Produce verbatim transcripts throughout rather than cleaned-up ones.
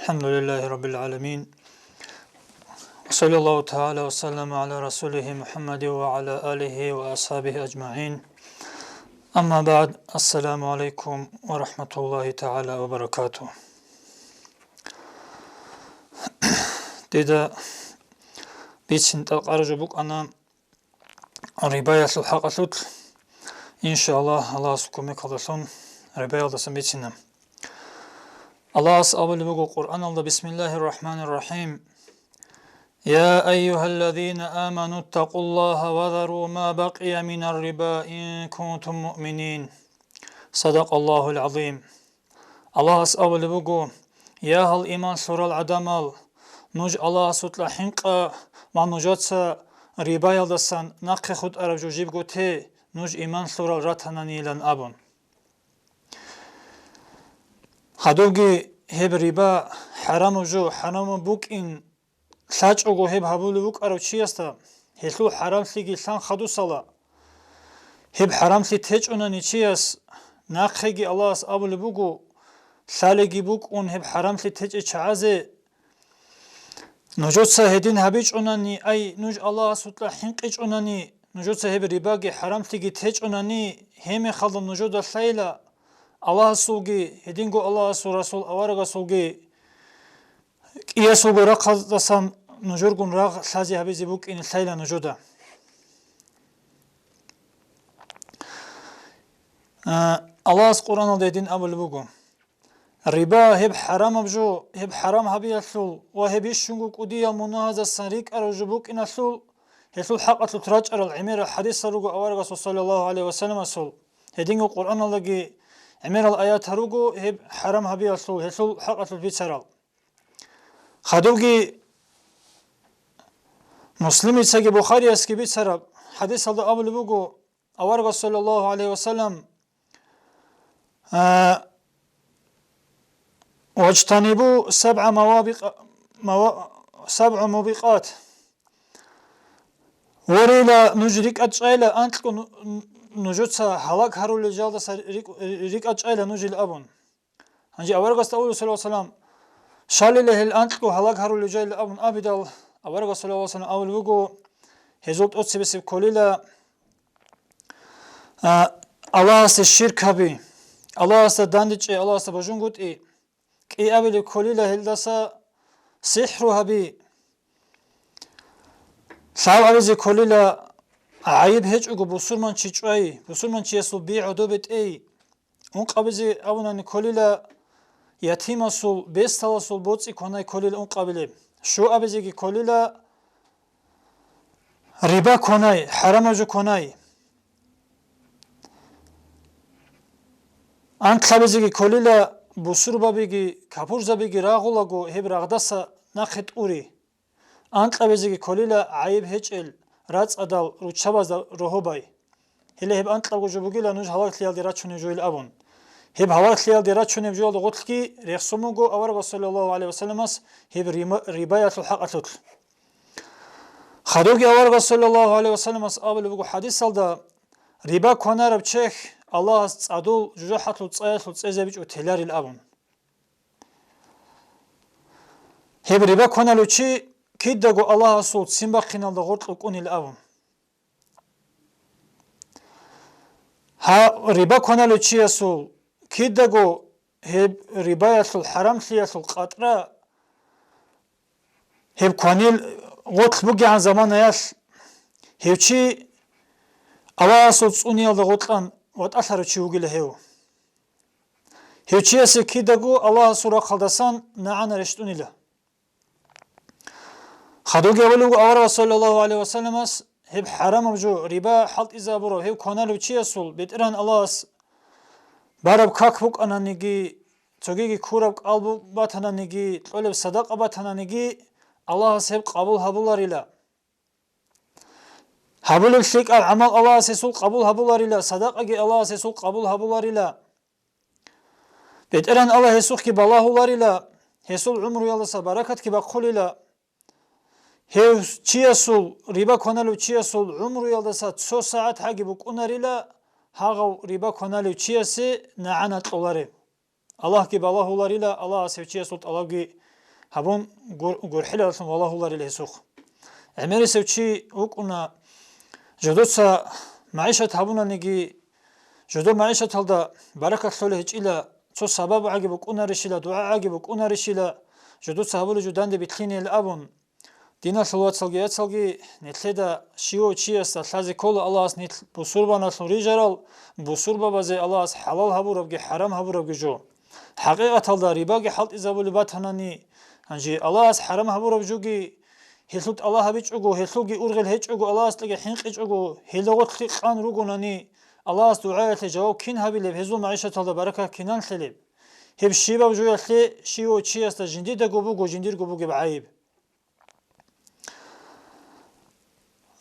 الحمد لله رب العالمين. وصلى الله تعالى وسلم على رسوله محمد وعلى آله وأصحابه أجمعين. أما بعد، السلام عليكم ورحمة الله تعالى وبركاته. Дида бицин тӀалкъараб жо букӀана рибаялъул хӀакъалъулъ, иншааллагь, Аллагьасул кумекалдалъун рибаялдасан бицина. Аллагьас абулеб буго Къуръаналда: بسم الله الرحمن الرحيم. يا أيها الذين آمنوا اتقوا الله وذروا ما بقي من الربا إن كنتم مؤمنين. صدق الله العظيم. Аллагьас абулеб буго: «Я, гьал иман лъурал гӀадамал, нуж Аллагьасукьа хӀинкъа ва нужеца рибаялдасан нахъе хутӀараб жо жибго те, нуж иман лъурал ратананийилан», – абун. Гьадубги гьеб риба хӀарамаб жо, хӀарамаб букӀин лъачӀого гьеб гьабулев вукӀарав чиясда гьелъул хӀарамлъиги лъан хадусала. Гьеб хӀарамлъи течӀунани чияс, нахъеги Аллагьас абулеб буго, лъалеги букӀун гьеб хӀарамлъи течӀей чагӀазе, нужеца гьедин гьабичӀунани, ай, нуж Аллагьасукьа хӀинкъичӀунани, нужеца гьеб рибаги хӀарамлъиги течӀунани, гьеб мехалда нужеда лъайила Аллагьасулги, гьединго Аллагьасул Расул аварагасулги кӀиясулго рахъаздасан нужергун рагъ лъазе гьабизе букӀине лъайла нужеда. А, Аллагьас Къуръаналда гьедин абулеб буго: «Риба гьеб хӀарамаб жо, гьеб хӀарам гьабиялъул ва гьеб бищунго кӀудиял мунагьаздасан рикӀараб жо букӀиналъул, гьелъул хӀакъалъулъ рачӀарал гӀемерал хӀадисал руго аварагасул саллаллагьу гӀалайгьи вассаламасул, гьединго Къуръаналдаги гӀемерал аятал руго гьеб хӀарам гьабиялъул, гьелъул хӀакъалъулъ бицарал». Хадубги Муслимицаги Бухариясги бицараб хӀадисалда абулеб буго, аварагас саллаллагьу гӀалайгьи вассалам, а, «Важтанибу сабгӀа мавабикъ-, мава-, сабгӀу мубикъат». Ворила нуж рикӀад чӀайла анкьго ну-, нужеца гьалаг гьарулел жалдаса рикӀ-, рикӀад чӀайла нужил абун. Гьанже аварагасда абулеб, саллаллагьу гӀалайгьи вассалам, щалила гьел анкьго гьалаг гьарулел жайилан абун абидал, аварагас, саллаллагьу гӀалайгьи вассалам, абулеб буго, гьезул тӀоцебесеб кколила, а, Аллагьасде ширк гьаби, Аллагьасда дандечӀей, Аллагьасда бажунгутӀи, кӀиабилеб кколила гьелдаса сихӀру гьаби. Лъабабизе кколила гӀайиб гьечӀого бусурманчи чӀвай, бусурманчиясул би гӀодобе тӀей. Ункъабизе абунани кколила ятимасул, бесдаласул боцӀи кванай кколила ункъабилеб. Щуабизеги кколила риба кванай, хӀарамаб жо кванай. Анкьабизеги кколила бусурбабиги капурзабиги рагъулаго гьеб рагъдаса нахъе тӀури. Анкьабизеги кколила гӀайиб гьечӀел рацӀцӀадал руччабазда рогьобай. Гьеле гьеб анкьабго жо бугила нуж гьалаглъиялде рачунеб жойил абун. Гьеб гьалаглъиялде рачунеб жоялда гъорлъги рехсон буго аварагас, саллаллагьу гӀалайгьи вассаламас, гьеб рима-, рибаялъул хӀакъалъулъ. Хадубги аварагас, саллаллагьу гӀалайгьи вассаламас, абулеб буго хӀадисалда: «Риба кванараб чехь Аллагьас цӀадул жужахӀалъул цӀаялъул цӀезабичӀо теларил», – абун. Гьеб риба кваналев чи кидаго Аллагьасул ццин бахъиналда гъоркь вукӀунил абун. Гьа, риба кваналев чиясул кидаго гьеб рибаялъул хӀарамлъиялъул къатӀра гьеб кванил гъоркь бугегӀан заманаялъ, гьев чи Аллагьасул цӀуниялда гъоркьан ватӀалъарав чи вугила гьев. Гьев чиясе кидаго Аллагьасул рахъалдасан нагӀана рещтӀунила. Хадубги абулеб буго аварагас, саллаллагьу гӀалайгьи вассаламас, гьеб хӀарамаб жо, риба хӀалтӀизабурав гьев кваналев чиясул БетӀергьан Аллагьас бараб как букӀананиги, цогиги ккураб кӀал бу-, батананиги, кьолеб садакъа батананиги, Аллагьас гьеб къабул гьабуларила. Гьабулеб лъикӀаб гӀамал Аллагьас гьесул къабул гьабуларила, садакъаги Аллагьас гьесул къабул гьабуларила. БетӀергьан Аллагь гьесухъги балагьуларила, гьесул гӀумруялдаса баракатги бахъулила. Гьев чиясул, риба кваналев чиясул гӀумруялдаса цо сагӀат гьаги букӀунарила, гьагъав риба кваналев чиясе нагӀана кьолареб. Аллагьги балагьуларила, Аллагьас гьев чиясул тӀалабги гьабун гур-, гурхӀилалъун валагьуларила гьесухъ. ГӀемерисев чи вукӀуна, жодоца магӀишат гьабунаниги, жодо магӀишаталда баракат лъолей гьечӀила, цо сабаб гӀаги букӀунарищила, дугӀа гӀаги букӀунарищила, жодоца гьабулеб жо данде билълъинейил абун, диналъул вацалги яцалги, нилъеда щивав чиясда лъазе ккола Аллагьас нилъ бусурбаналъун рижарал, бусурбабазе Аллагьас хӀалал гьабурабги хӀарам гьабурабги жо. ХӀакъикъаталда рибаги хӀалтӀизабулеб батанани, гьанже Аллагьас хӀарам гьабураб жоги, гьелъул тӀалаб гьабичӀого, гьелъулги ургъел гьечӀого, Аллагьасдаги хӀинкъичӀого, гьелда гъорлъ къан ругонани, Аллагьас дугӀаялъе жаваб кин гьабилеб, гьезул магӀишаталда баракат кинан лъелеб? Гьеб щибаб жоялъе щивав чиясда жиндидаго буго жиндирго бугеб гӀайиб.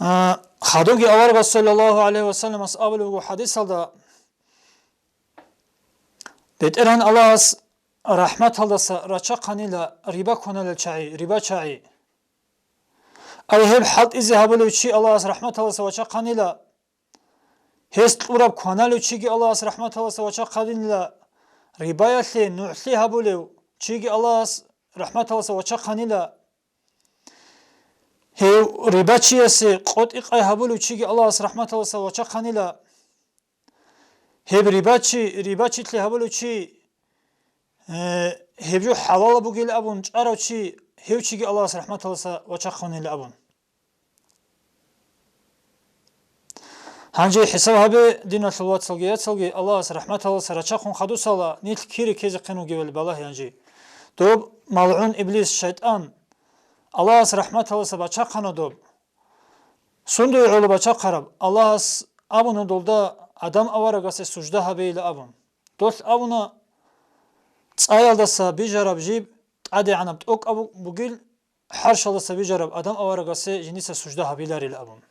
А, хадубги аварагас саллаллагьу гӀалайгьи ва салламас абулеб буго хӀадисалда, БетӀергьан Аллагьас рахӀматалдаса рачахъанила риба кваналел чагӀи, риба чагӀи. Ай гьеб хӀалтӀизе гьабулев чи Аллагьас рахӀматалдаса вачахъанила, гьес кьураб кваналев чиги Аллагьас рахӀматалдаса вачахъанила, рибаялъе нугӀлъи гьабулев чиги Аллагьас рахӀматалдаса вачахъанила, гьев рибачиясе къотӀи-къай гьабулев чиги Аллагьас рахӀматалдаса вачахъанила. Гьеб рибачи, рибачилъи гьабулев чи, э, гьеб жо хӀалалаб бугил абун чӀарав чи, гьев чиги Аллагьас рахӀматалдаса вачахъанила абун. Гьанже хӀисаб гьабе, диналъул вацалги яцалги, Аллагьас рахӀматалдаса рачахъун хадусала нилъ кире ккезехъин вугевали балагье гьанже. Доб малгӀун иблис, шайтӀан, Аллагьас рахӀматалдаса бачахъана доб. Сундуе гӀоло бачахъараб? Аллагьас абуна долда Адам аварагасе сужда гьабейила абун. Долъ абуна, цӀаялдаса бижараб жиб тӀадегӀанаб тӀокӀаб бугил, хӀарщалдаса бижараб Адам аварагасе жиндица сужда гьабиларил абун.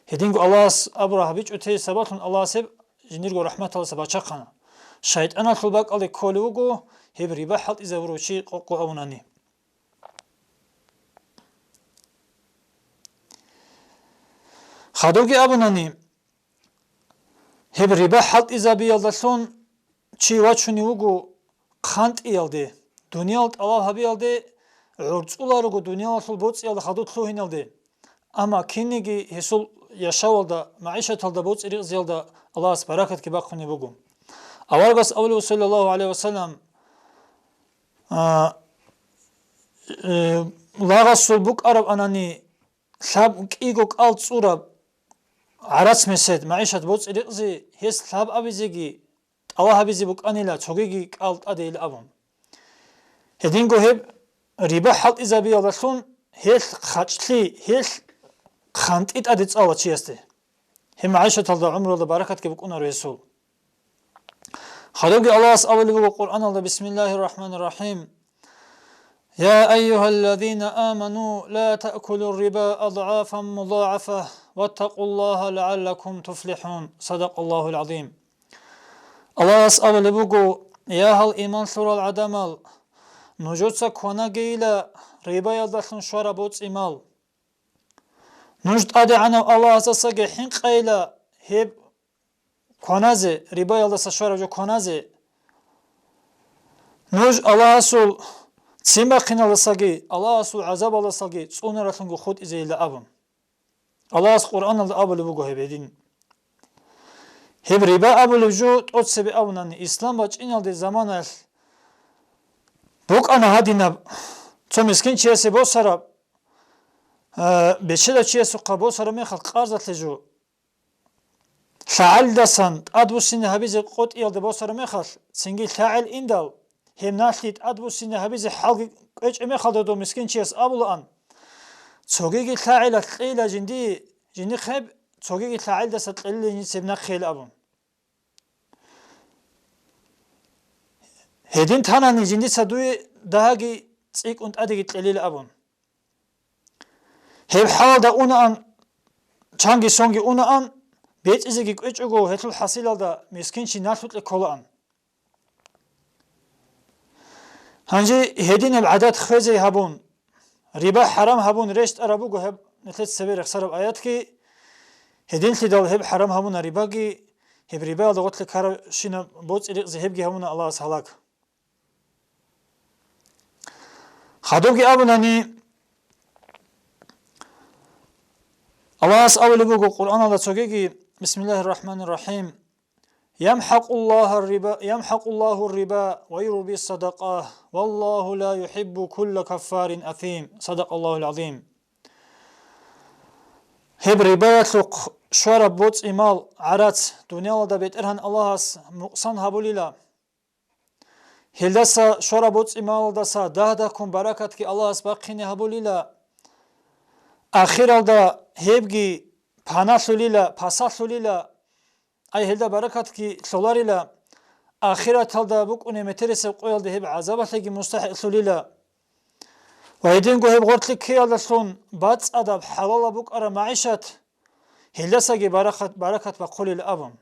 Гьединго Аллагьас абура гьабичӀо те сабаблъун Аллагьас гьеб жиндирго рахӀматалдаса бачахъана. ШайтӀаналъул бакӀалде кколев вуго гьеб риба хӀалтӀизабурав чи къокъо абунани. Хадубги абунани, гьеб риба хӀалтӀизабиялдалъун чи вачунев вуго хъантӀиялде, дуниял тӀалаб гьабиялде, гӀурцӀуларого дуниялалъул боцӀиялда хадуб лъугьиналде. Амма кинниги гьесул яшавалда, магӀишаталда, боцӀи-рикъзиялда Аллагьас баракатги бахъунеб буго. Аварагас абулев, саллаллагьу гӀалайгьи ва саллам, а, э, лагъасул букӀараб анани, лъаб кӀиго кӀал цӀураб гӀарац месед, магӀишат, боцӀи-рикъзи, гьес лъаб абизеги тӀалаб гьабизе букӀанила, цогиги кӀал тӀадейил абун. Гьединго гьеб риба хӀалтӀизабиялдалъун гьелъ хъачӀлъи, гьелъ хъантӀи тӀаде цӀала чиясде. Гьеб магӀишаталда, гӀумруялда баракатги букӀунаро гьесул. Хадубги Аллагьас абулеб буго Къуръаналда: «Бисмиллагьир рахӀманир рахӀим. Я айюгьаллазина аману, ла таъкулур риба адгӀафан мудагӀафа, ваттакъуллагьа лагӀаллакум туфлихӀун». Садакъаллагьул гӀазим. Аллагьас абулеб буго: «Я, гьал иман лъурал гӀадамал, нужеца кванагейила рибаялдалъун щвараб боцӀи-мал. Нуж ТӀадегӀанав Аллагьасдасаги хӀинкъайила гьеб кваназе, рибаялдаса щвараб жо кваназе. Нуж Аллагьасул ццин бахъиналдасаги, Аллагьасул гӀазабалдасаги цӀунаралъунго хутӀизейила», – абун. Аллагьас Къуръаналда абулеб буго гьеб гьедин. Гьеб риба абулеб жо тӀоцебе абунани, ислам бачӀиналде заманаялъ букӀана гьадинаб, цо мискин чиясе босараб, э, бечедав чиясухъа босараб мехалъ къарзалъе жо. ЛъагӀалдасан тӀадбуссине гьабизе къотӀиялде босараб мехалъ, цинги лъагӀел индал, гьеб налъи тӀадбуссине гьабизе хӀалги кӀвечӀеб мехалда дов мискинчияс абулаан: «Цогиги лъагӀелалъ кьейила жиндие, жиндихъеб, цогиги лъагӀелдаса кьелила жиндица гьеб нахъейила», – абун. Гьедин танани жиндица дуе дагьаги цӀикӀкӀун тӀадеги кьелила абун. Гьеб хӀалалда унаан, чанги сонги унаан, бецӀизеги кӀвечӀого гьелъул хӀасилалда мискинчи налъукье кколаан. Гьанже гьединаб гӀадат хвезе гьабун, риба хӀарам гьабун рещтӀараб буго гьеб нилъеца цебе рехсараб аятги, гьединлъидал гьеб хӀарам гьабуна рибаги, гьеб рибаялда гъорлъе ккарабщинаб боцӀи-рикъзи гьебги гьабуна Аллагьас гьалаг. Хадубги абунани, Аллагьас абулеб буго Къуръаналда цогиги: «Бисмиллагьир рахӀманир рахӀим. ЯмхӀакъуллагьу риба, ямхӀакъуллагьу риба ва юрби садакъа, валлагьу ла юхӀиббу кулла каффарин асим». Садакъаллагьул гӀазим. Гьеб рибаялъухъ щвараб боцӀи-мал, гӀарац, дуниялалда БетӀергьан Аллагьас мукъсан гьабулила. Гьелдаса щвараб боцӀи-малалдаса дагь-дагьккун баракатги Аллагьас бахъине гьабулила. Ахиралда гьебги паналъулила, пасалъулила, ай гьелда баракатги лъоларила. Ахираталда букӀунеб метерисеб къоялда гьеб гӀазабалъеги мустахӀикълъулила. Ва гьединго гьеб гъорлъи ккеялдалъун бацӀцӀадаб хӀалалаб букӀараб магӀишат, гьелдасаги баракат, баракат бахъулила абун.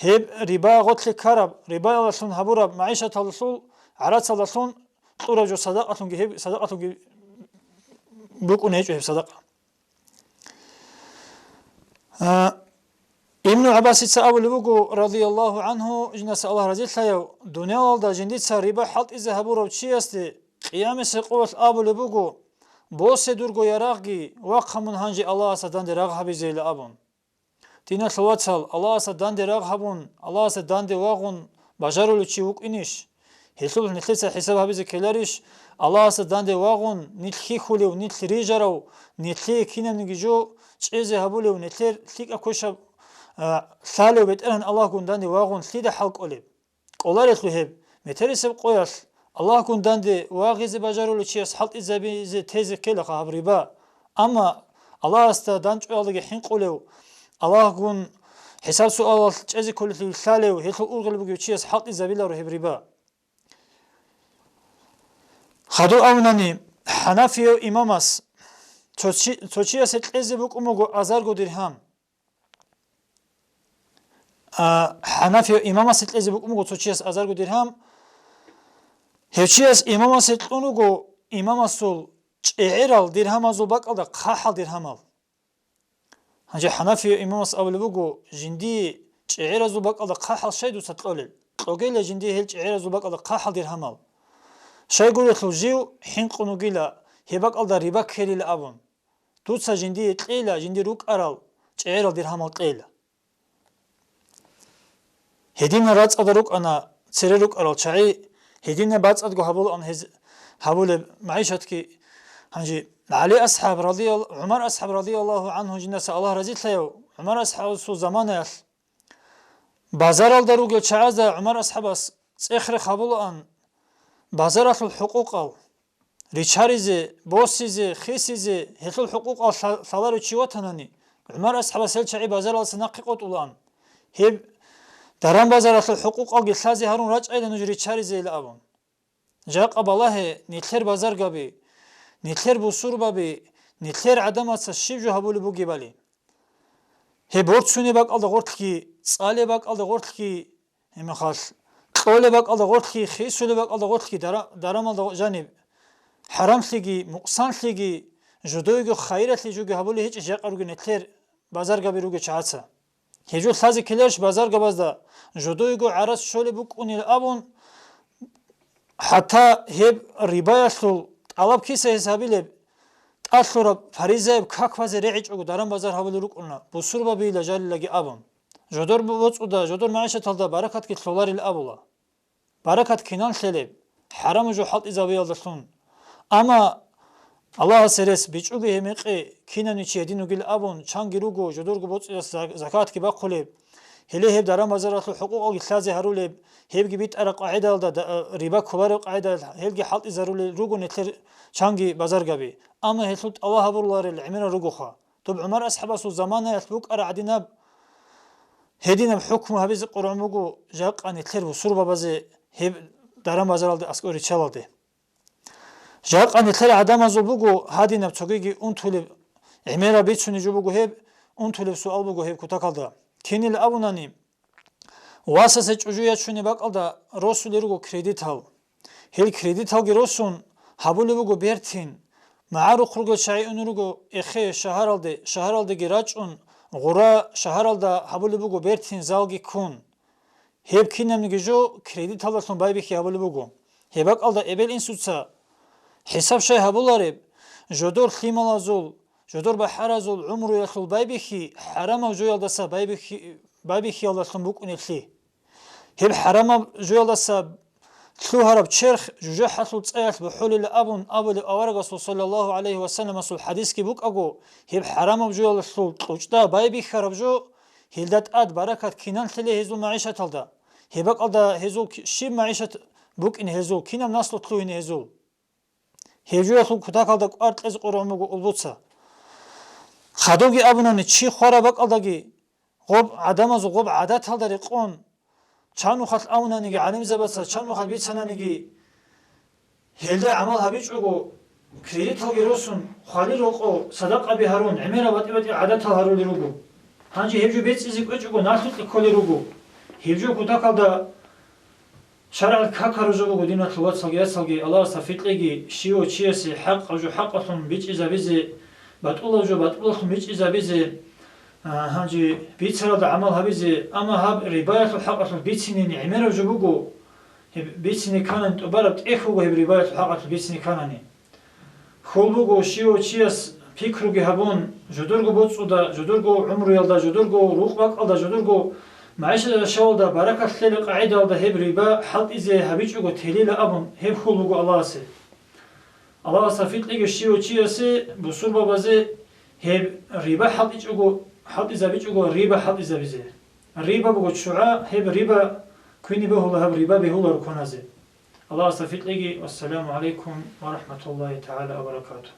Гьеб риба гъорлъи ккараб, рибаялдалъун гьабураб магӀишаталдалъул, гӀарацалдалъун кьураб жо садакъалъунги гьеб, садакъалъунги букӀун гьечӀо гьеб садакъа. А, Ибну ГӀаббасица абулеб буго, радияллагьу гӀанхӀу, жинаса Аллагь разилъаяв, дуниялалда жиндица риба хӀалтӀизе гьабурав чиясде Къиямасеб къоялъ абулеб буго: «Босе дурго ярагъги, вахъа мун гьанже Аллагьасда данде рагъ гьабизейила», – абун. Диналъул вацал, Аллагьасда данде рагъ гьабун, Аллагьасда данде вагъун бажарулев чи вукӀинищ? Гьелъул нилъеца хӀисаб гьабизе ккеларищ? Аллагьасда данде вагъун, нилъ хьихьулев, нилъ рижарав, нилъее кинабниги жо чӀезе гьабулев, нилъер лъикӀаб квешаб, а, лъалев БетӀергьан Аллагьгун данде вагъун лъида хӀал кӀолеб? КӀоларелъул гьеб, метерисеб къоялъ Аллагьгун данде вагъизе бажарулев чияс хӀалтӀизабизе тезе ккелаха гьаб риба. Амма Аллагьасда дандчӀваялдаги хӀинкъулев, Аллагьгун хӀисаб-суалалъ чӀезе кколелъул лъалев, гьелъул ургъел бугев чияс хӀалтӀизабиларо гьеб риба. Хадуб абунани, хӀанафияв имамас цо чи-, цо чиясе кьезе букӀун буго азарго диргьам. А, хӀанафияв имамасе кьезе букӀун буго цо чияс азарго диргьам. Гьев чияс имамасе кьун руго имамасул чӀегӀерал диргьамазул бакӀалда хъахӀал диргьамал. Гьанже хӀанафияв имамас абулеб буго: «Жиндие чӀегӀеразул бакӀалда хъахӀал щай дуца кьолел? Кьогейила жиндие гьел чӀегӀеразул бакӀалда хъахӀал диргьамал. Щайгурелъул жив хӀинкъун вугила, гьеб бакӀалда риба ккелила», – абун. Дуца жиндие кьейила, жиндир рукӀарал чӀегӀерал диргьамал кьейила. Гьединал рацӀцӀалда рукӀана цере рукӀарал чагӀи, гьединаб бацӀцӀадго гьабулаан гьез гьабулеб магӀишатги. Гьанже ГӀали асхӀаб радиял-, ГӀумар асхӀаб радияллагьу гӀанхӀу, жинаса Аллагь разилъаяв, ГӀумар асхӀабасул заманаялъ базаралда ругел чагӀазда ГӀумар асхӀабас цӀех-рех гьабулаан базаралъул хӀукъукъал, ричаризе, босизе, хисизе, гьелъул хӀукъукъал лъа-, лъаларев чи ватанани, ГӀумар асхӀабас гьел чагӀи базаралдаса нахъе къотӀулаан. Гьеб даран-базаралъул хӀукъукъалги лъазе гьарун рачӀайила нуж ричаризейила абун. Жакъа балагье, нилъер базаргаби, нилъер бусурбаби, нилъер гӀадамаца щиб жо гьабулеб бугебали. Гьеб борцунеб бакӀалда гъорлъги, цӀалеб бакӀалда гъорлъги, гьебмехалъ кьолеб бакӀалда гъорлъги, хисулеб бакӀалда гъорлъги, дара-, дарамалда гъо-, жаниб, хӀарамлъиги, мукъсанлъиги, жодойго хайралъи жоги гьабулеб гьечӀищ жакъа ругел нилъер базаргаби ругел чагӀаца. Гьеб жо лъазе ккеларищ базаргабазда, жодойго гӀарац щолеб букӀунил абун, хӀатта гьеб рибаялъул тӀалаб киса гьес гьабилеб, тӀалъураб фаризаяб как базе регӀичӀого даран-базар гьабулел рукӀуна, бусурбабийила жалилаги абун. Жодор боцӀуда, жодор магӀишаталда баракатги лъоларил абула. Баракат кинан лъелеб? ХӀарамаб жо хӀалтӀизабиялдалъун. Амма Аллагьасе рес бичӀчӀуге гьеб мекъи, кинавни чи гьедин вугил абун, чанги руго, жодорго боцӀиялъ за-, закатги бахъулеб. Гьеле гьеб даран-базаралъул хӀукъукъалги лъазе гьарулеб, гьебги битӀараб къагӀидаялда да-, риба кколареб къагӀидаялъ гьелги хӀалтӀизарулел руго нилъер чанги базаргаби. Амма гьелъул тӀалаб гьабуруларел гӀемерал ругоха. Доб ГӀумар асхӀабасул заманаялъ букӀараб гӀадинаб гьединаб хӀукму гьабизе къоргӀун буго жакъа нилъер бусурбабазе гьеб даран-базаралде аскӀор риччалалде. Жакъа нилъер гӀадамазул буго гьадинаб цогиги унтулеб, гӀемераб бицунеб жо буго гьеб, унтулеб суал буго гьеб кутакалда. Кинил абунани, васасе чӀужу ячунеб бакӀалда росулел руго кредитал. Гьел кредиталги росун, гьабулеб буго бертин, магӀарухъ ругел чагӀи унел руго эхе шагьаралде, шагьаралдеги рачӀун, гъура шагьаралда гьабулеб буго бертин залги ккун. Гьеб кинабниги жо кредиталдалъун байбихьи гьабулеб буго. Гьеб бакӀалда эбел-инсуца ХӀисаб щай гьабулареб, жодор лъималазул, жодор бахӀаразул гӀумруялъул байбихьи хӀарамаб жоялдаса байбихьи-, байбихьиялдалъун букӀунеблъи. Гьеб хӀарамаб жоялдаса лъугьараб черх жужахӀалъул цӀаялъ бухӀулила абун абулеб аварагасул саллаллагьу гӀалайгьи вассаламасул хӀадисги букӀаго, гьеб хӀарамаб жоялъул кьучӀда байбихьараб жо, гьелда тӀад баракат кинан лъелей гьезул магӀишаталда? Гьеб бакӀалда гьезул ки-, щиб магӀишат букӀин гьезул, кинаб наслу лъугьин гьезул? Гьеб жоялъул кутакалда кӀвар кьезе къоргьун буго улбуца. Хадубги абунани, чи хвараб бакӀалдаги, гъоб гӀадамазул гъоб гӀадаталда рекъон, чан нухалъ абунаниги, гӀалимзабаца чан нухалъ бицананиги, гьелда гӀамал гьабичӀого, кредиталги росун, хвалил рокъо, садакъаби гьарун, гӀемерал батӀи-батӀи гӀадатал гьарулел руго. Гьанже гьеб жо бецӀизе кӀвечӀого, налъукье кколел руго. Гьеб жо кутакалда ШаргӀалъ какараб жо буго, диналъул вацалги яцалги, Аллагьас тавфикъ кьеги, щивав чиясе хӀакъаб жо хӀакъалъун бичӀчӀизабизе, батӀулаб жо батӀулалъун бичӀчӀизабизе, а, гьанже бицаралда гӀамал гьабизе, амма гьаб рибаялъул хӀакъалъулъ бицине гӀемераб жо буго, гьеб бицине кканани тӀубараб тӀехь буго гьеб рибаялъул хӀакъалъулъ бицине кканани. Хьул буго, щивав чияс пикруги гьабун, жодорго боцӀуда, жодорго гӀумруялда, жодорго рукъ-бакӀалда, жодорго магӀишат-яшавалда баракат лъелеб къагӀидаялда гьеб риба хӀалтӀизе гьабичӀого телила абун, гьеб хьул буго Аллагьасе. Аллагьас тавфикъ кьеги щивав чиясе, бусурбабазе, гьеб риба хӀалтӀичӀого, хӀалтӀизабичӀого риба хӀалтӀизабизе. Риба буго ччугӀа, гьеб риба квине бегьула, гьаб риба бегьуларо кваназе. Аллагьас тавфикъ кьеги. Вассаламу гӀалайкум ва рахӀматуллагьи тагӀала ва баракатугь.